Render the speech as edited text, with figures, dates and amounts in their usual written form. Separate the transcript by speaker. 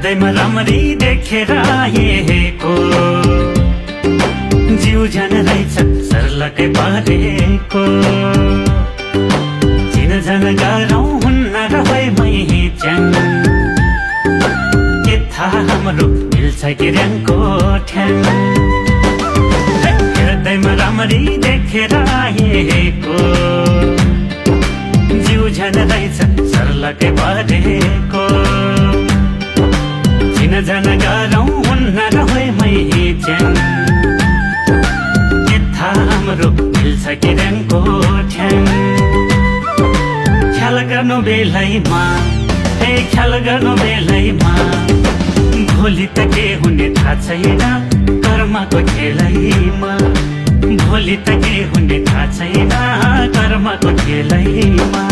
Speaker 1: हृदयमा राम्ररी देखेर आएको जिउ झन रहेछ सर्लकै परेको चिन झन गरौँ हुन्न रहे मै च्याङ के थाहा हाम्रो मिल्छ कि र्याङको ठ्याङ हृदयमा राम्ररी देखेर आएको जिउ झन रहेछ सर्लकै परेको चिन झन गरौँ हुन्न रहे मै च्याङ के थाहा हाम्रो मिल्छ कि र्याङको ठ्याङ ख्याल गर्नु बेलैमा हे ख्याल गर्नु बेलैमा भोलि त के हुने थाहा छैन कर्मको खेलैमा भोलि त के हुने थाहा छैन कर्मको खेलैमा